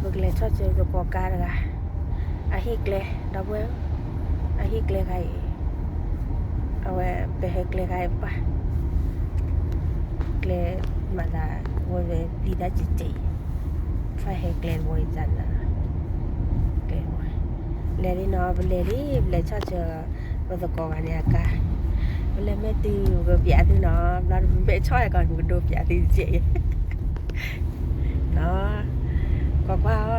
ပကလဲၤဆီၣ်ဆၢသကိးကါတဂၤ, အဟံၣ်ကျဲ, ဒီပုၢ်ဝဲၢ်, အဟံၣ်ကျဲခါအံၤ, အဝဲပဟဲကျဲခါအံၤပၢ်, ကျဲမၤသးဝဲဝဲပျံၤတၢ်စဲးစဲးအံၤ, ပၢ်ဟဲကျဲတဘိအံၤစၢ်နၤ, ကျဲတဘိ, လဲၤလံနီၤ ပလဲၤလံ ပလဲၤဆီၣ်ဆၢ ပသကိးဂၤန့ၣ်အကါ, ပလဲၤမ့ၢ်တုၤပကပျးသုနီၤ, ဘျီပမ့ၢ်ဆီၣ်အကီၢ် ပကဒိပျးသုစဲးအံၤ, ကွၢ်ကွၢ်အီ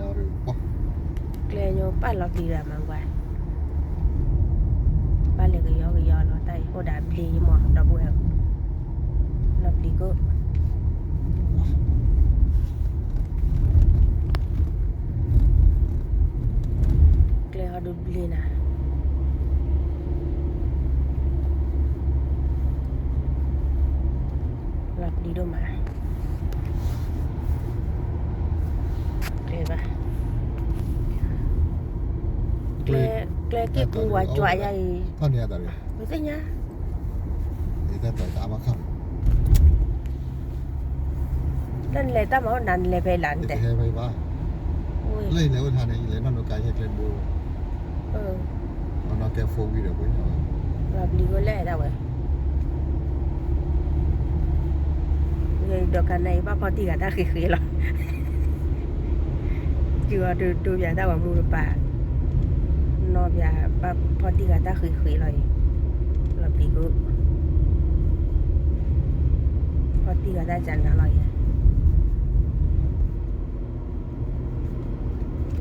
ၤ, ကျဲညိပၢ်လီၤပျံၤတဂၤမၤကွၢ်, ပၢ်လဲၤကယီကယီလီၤ တၢ်အံၤအိၣ်ဒီးဘျ့မး ဒီပုၢ်ဝဲၢ်, လီၤပျံၤကိး ကျဲဟီဒုးဘျ့နၤ, လီၤပျံၤဒိၣ်မး, ကျဲဘၣ်, ကျဲ, ကျဲက့ၢ်ပူၤဝဲကွၢ်ယၤအံၤ, ပသ့ၣ်ညါ တၢ်နလဲၤတၢ်မၤအိၣ်နၤ နလဲၤဖဲလၢ်နတဲ, လၢယလဲၤအိၣ်ထါန့ၣ် ယလဲၤနီၢ်နီၢ်ကါယဲၢ်ကျဲတဘိ, နီၢ်ကဲဖိဝံၤဒီးပှၤ, လီၤပျံၤဝဲလဲၣ်ဒၣ်ဝဲ, ယဒီးကါန့ၣ် ယဘၣ်ဖီၣ်တံၢ်ဂၤတၢ်ဃ့ဃ့လီၤ, စုအီၤဒိဒိပၠးတၢ်ဝဲမူတပၤ, နီၢ်ပၠးဘၣ်ဖီၣ်တံၢ်ဂၤတၢ်ဃ့ဃ့လီၤအံၤ, လီၤပျံၤကိး ဖီၣ်တံၢ်ဂၤတၢ်ကနၤလီၤယဲ,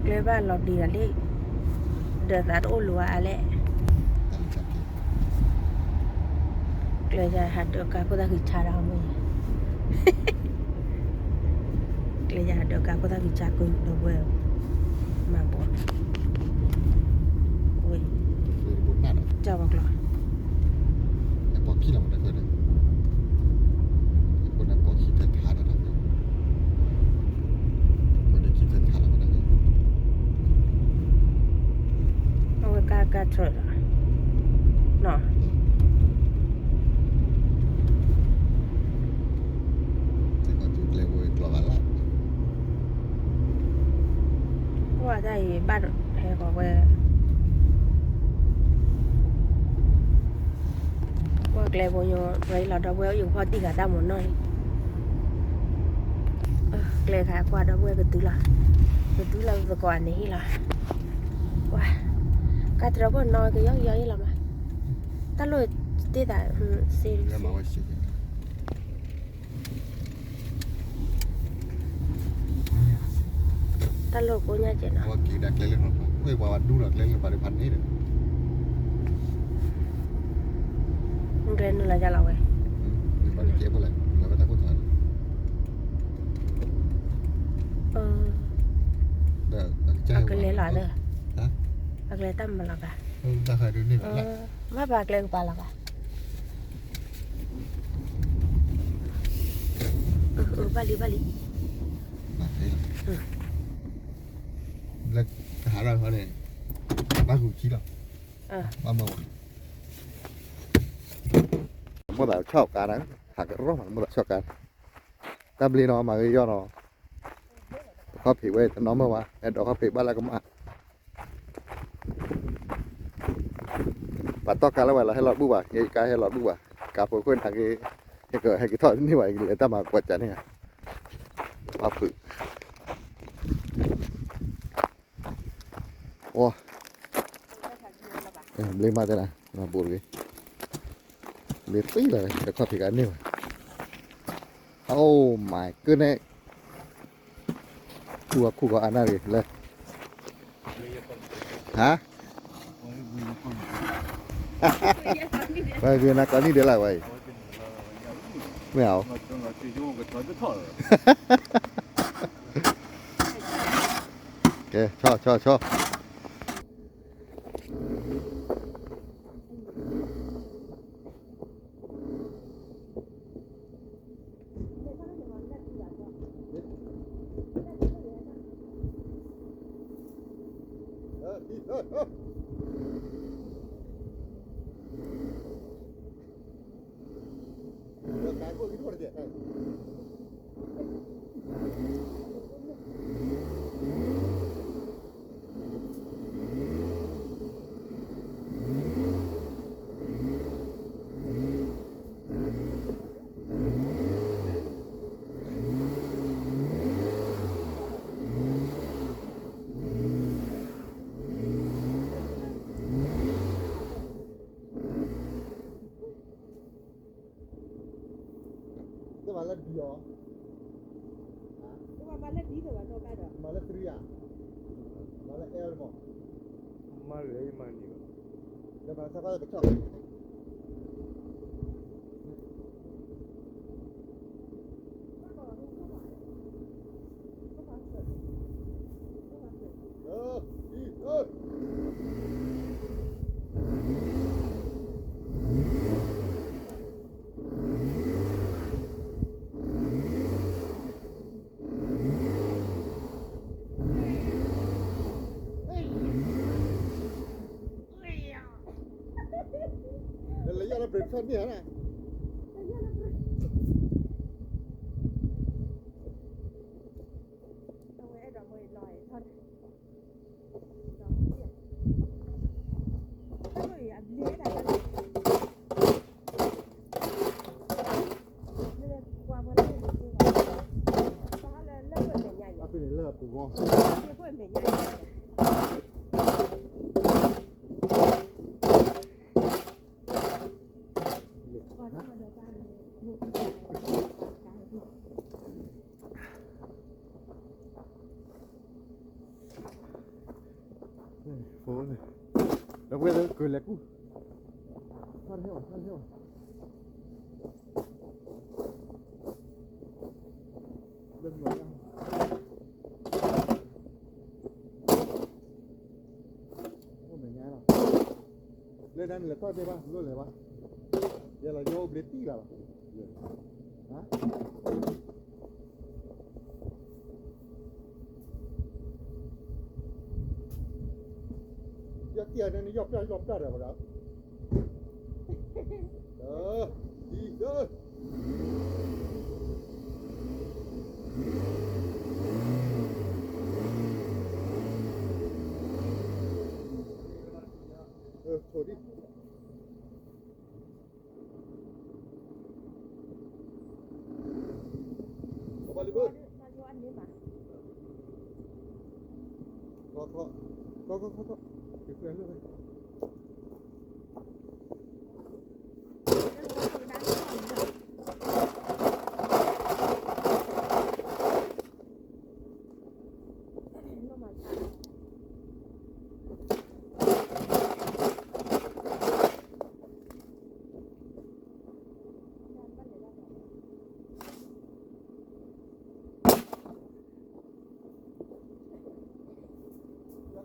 ကျဲဘၣ်လီၤပျံၤဂၤလံ, ဒီးသးတအိၣ်လိၤအါအါလဲၣ်, ကျဲယၤဟးဒိးကါခိၣ်သၣ်ဃံဆါဒီးမ့ၢ်, ကျဲယၤဟးဒိးကါခိၣ်သၣ်ဃံဆါကုဒီပုၢ်ဝဲၢ်, မၤဘိး, ဝဲ, ကၢ်ပီၤကျီၤ အဝဲကါကါထၢၣ်လီၤ, နီၤ, ပှၤတၢ်အံၤဘၣ်ဟဲဃီၤဝဲ ပှၤကျဲဖိညိ ပှၤအံၤလီၤဒီပုၢ်ဝဲၢ် ယကဖီၣ်တံၢ်ဂၤတၢ်မၤနီၢ်အံၤ, ကျဲခါကွၢ်ဒီပုၢ်ဝဲၢ်ကတုၤလီၤ, ကတုၤလီၤသကိးအန့ၣ်ဟံၣ်လီၤ, ကွၢ်, ကါတြီၤပှၤနီၢ်ကယီကယီအံၤလီၤမး, တၢ်လိၣ်တ့ၢ်သး, စ့ တၢ်လိၣ်ကိးညါကဲးနီၤ, ဝဲက့ၤဒၣ်ကျဲလၢနီၤ, ဝဲပှၤဝဲဒူလီၤကျဲလၢပှၤဒုးဖးန့ၣ်ဒီး, ကျဲနုာ်လီၤယါလီၤဝဲ, အကလဲၤလီၤဒီး, အကလဲၤတၢ်မၤလီၤကါ, ဘၣ်ပာ်ကျဲကပၤလီၤကါ, ဘၣ်လံဘၣ်လံ, လၢကဟးထီၣ်န့ၣ်, ဘၣ်ကူၤခံလီၤ, ဘၣ်မၤဝဲ, မိၢ်သးဆီၣ်ကါန့ၣ်, ဟးကရီၣ်မး မိၢ်သးဆီၣ်ကါန့ၣ်, တၢ်ဘျ့နီၤ မၤဂ့ၤယီၢ်နီၤ, တခီၣ်ဖံးဝဲတနီၤမ့ၢ်ဝဲ အဲၣ်ဒိးခီၣ်ဖံးဘၣ်လၢကမၣ် ပှၤတီၢ်ကါလၢဝဲလီၤ ဟဲလီၤဘူၣ်ဘၣ်, ယကါဟဲလီၤဘူၣ်ဘၣ်, ကါဖိခွဲးနၤက့, ဟဲက့ၤထီၣ်တန့ၢ်ဘၣ် ယကလဲၤတၢ်မၤကွၢ်ကၢန့ၣ်, ပှၤဖုး, အိ, ဘျ့မးတဲနၤ, ဘိးတဂ့ၤ, ဘျ့သံလီၤ တခီၣ်ဖံးကါန့ၢ်ဘၣ်, oh my goodness, ခူၣ်ဂီၤခူၣ်ဂီၤအါနၢ်တဂ့ၤလၢ, ဟါ, ဝဲဂ့ၤနၤကိးနံၣ်ဒဲးလၢဝဲအံၤ, မ့ၢ်ဧါ, ကဲ ဆီ ဆီ ဆီ ဟဲ လၢ D အီၤ, မၤလၢ D ဒီးဘၣ်နီၢ်ကါဒီး မၤလၢ three ဧါ, မၤလၢ L မး, မၤလၢ မၤန့ၣ်ဘၣ်, လၢမၤလၢဆါခီလၢကဆီၣ် လၢယၤလၢ brake pad န့ၣ်ဧါ, အဖဲန့ၣ်လၢအပူၤဃီ ဖိန့ၣ် ဒီပုၢ်ဝဲၢ်သ့ၣ် ကလဲၤကူၣ် ထါတဟဲဘၣ် ထါတဟဲဘၣ် လၢမ့ၢ်ညါ အိၣ်မဲာ်ညါလီၤ လၢတၢ်န့ၣ်လဲၤထီၣ်ဒဲးဘၣ် လိၣ်လဲၤဘၣ် ယဲလီၤ ယအိၣ်ဘျ့တံၢ်လၢ်လီၤ ဟါ ယီၢ်တံၢ်အီၤန့ၣ် ယီၢ်ပျၢ်ယီၢ်ပျၢ်ဒီးပှၤဒီး ဒ်သိး ထိၣ်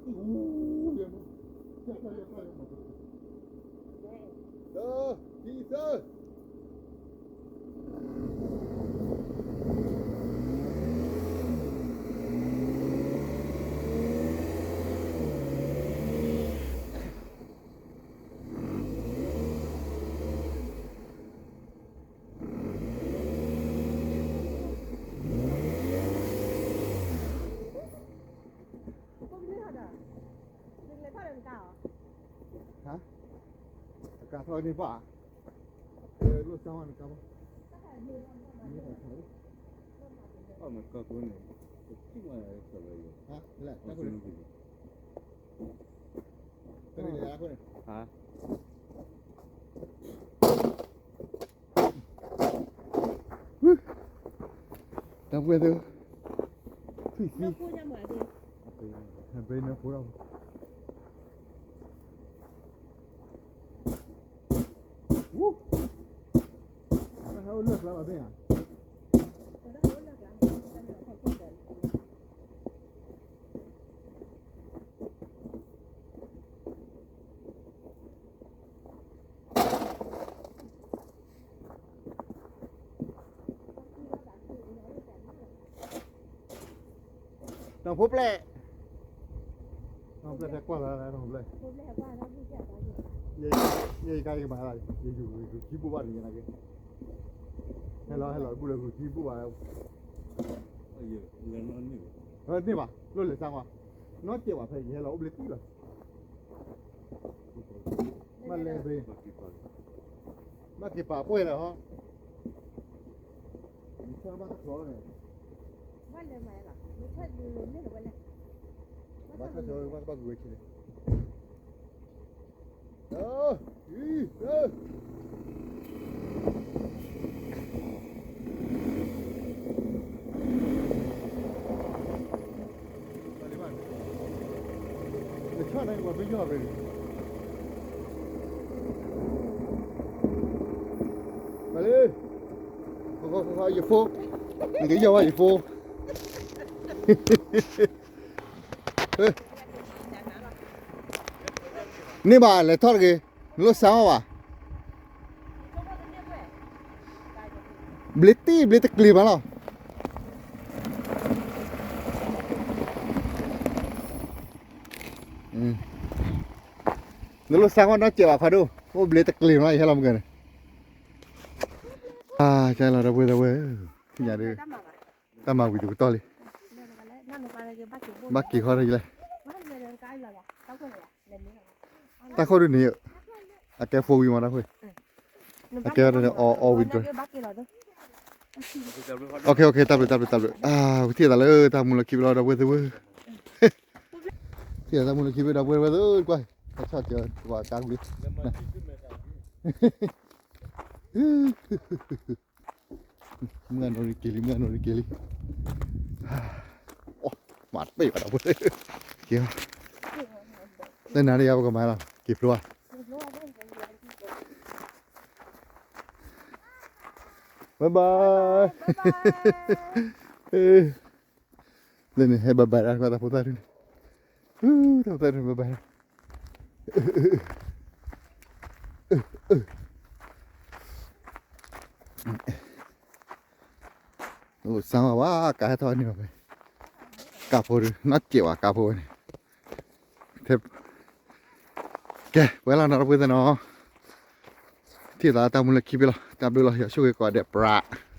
ဒံး ကဘၣ်လံဘၣ် ခီခီ ခီခီခီခီ က့ၤဖဲလၢ ဟါ အကါထီၣ်န့ၣ်ဘၣ် လိၣ်စါဝါနကါဘၣ် အမကါကိန့ၣ် ဟါ လဲၣ် တၢ်ခိၣ်န့ၣ် တၢ်ခိၣ်န့ၣ် ဟါ တၢ်ပှဲၤသ့ ထွံၣ်သံ ဘြ့နၢ်ဖိထီၣ် ဝူ တၢ်ဟဲအိၣ်လၢကျါဘၣ်သ့ၣ်ညါ နီၢ်ဖိပျဲၢ် နီၢ်ဖိပျဲၢ် ဟဲကွၢ်လီၤ နီၢ်ဖိပျဲၢ် ယဲယကါယကမၤလၢ ယယူၤဂုာ်ခံဘိၣ်ဘၣ်န့ၣ် ယနာ်က့ ဟဲလီၤ ဟဲလီၤ ဘူၣ်လၢဂုာ်ခံဘိၣ်ဘၣ် န့ၢ်ဘၣ် လိၣ်လဲၤစါကွၢ် နီၢ်စဲးဝဲဖဲ ယဟဲလီၤအိၣ်ဘျ့တံၢ်လီၤ ဘၣ်လဲၤဘ့ၣ် ဘၣ်က့ၤပာ်ပှဲၤလီၤဟီ မ့ၢ်ဆၢဘၣ်တချီန့ၣ် ဘၣ်လဲၤမၤလီၤ မ့ၢ်ဆၢဒုးမ့ၢ်လီၤဝဲလဲၣ် ဘၣ်ဆၢဆၢဘၣ်ကဘၣ်ဂုာ်ဝဲဆံးန့ၣ် အၢ အံ အၢ အၢ ထီၣ်န့ၣ် ပှၤမ့ၢ်ယီၢ်ရ့ၣ်န့ၣ်, မၤလံ, ခီခီခီခီ ယဖိ, နကယီၢ်ဝဲယဖိ, န့ၢ်ဘၣ် လဲၤထီၣ်တဂ့ၤ, နလိၣ်စါအီၣ်ဘၣ်. ဘျ့တံၢ်ဘျ့တကျ့ၤမးလီၤ. နလိၣ်စါအီၣ်နီတစဲးဘၣ်ခွါဒိၣ်, အိၣ်ဘျ့တကျ့ၤမး ယဟဲလီၤမုၢ်ကန့ၣ်, ကလီၤဒီပုၢ်ဝဲၢ်, ညါဒုး, တၢ်မၤဝံၤတကတီၢ်လံ, ဘၣ်က့ၤခီထီၣ်ယလဲၣ်, တၢ်ခိၣ်ဒုးန့ၣ်, အကဲ four wheel မး တၢ်ခိၣ်, အကဲ all wheel drive, တၢ်ဘျုးတၢ်ဘျုးတၢ်ဘျုး, ဝံထံၣ်သးလၢတၢ်မူလၢခံဘ့ၣ်လီၤ ဒီပုၢ်ဝဲၢ်သ့ၣ်ဧၢ, ထံၣ်သးလၢတၢ်မူလၢခံဘ့ၣ် ဒီပုၢ်ဝဲၢ်သ့ၣ်ဧၢ, ကွၢ်, တၢ်ဆီၣ်စၢၤ ကွၢ်ကါကွံာ် မုၢ်ဂၤနီၣ်ရံၣ်က့ၤလံ မုၢ်ဂၤနီၣ်ရံၣ်က့ၤလံ, မၤတပ့ၢ်ဘၣ်ဒီပုၢ်ဝဲၢ်, က့ၤ, လၢနၤဒီးယၤပကမၤလီၤ က့ၤဖျိဧါ, bye bye, လၢန့ၣ်ဟဲ bye bye ဒၣ်တၢ်ဖိသၣ်ဒုန့ၣ်, တၢ်ဖိသၣ်ဒုန့ၣ် bye bye ဒၣ် အိၣ်စါဝဲ ကးဟဲထီၣ်ဝဲန့ၣ်ဘၣ်ဖဲ, ကးဖိဒုး နီၢ်စဲးဝဲကးဖိဝဲန့ၣ်, ကဲ ပှဲၤလီၤနီၤ ဒီပုၢ်ဝဲၢ်သ့ၣ်နီၤ, ထံၣ်သးတၢ်မူလၢခံဘ့ၣ်လီၤ တၢ်ဘျုးလီၤ ယွၤဆိၣ်ဂ့ၤကိးဂၤဒဲး ပြး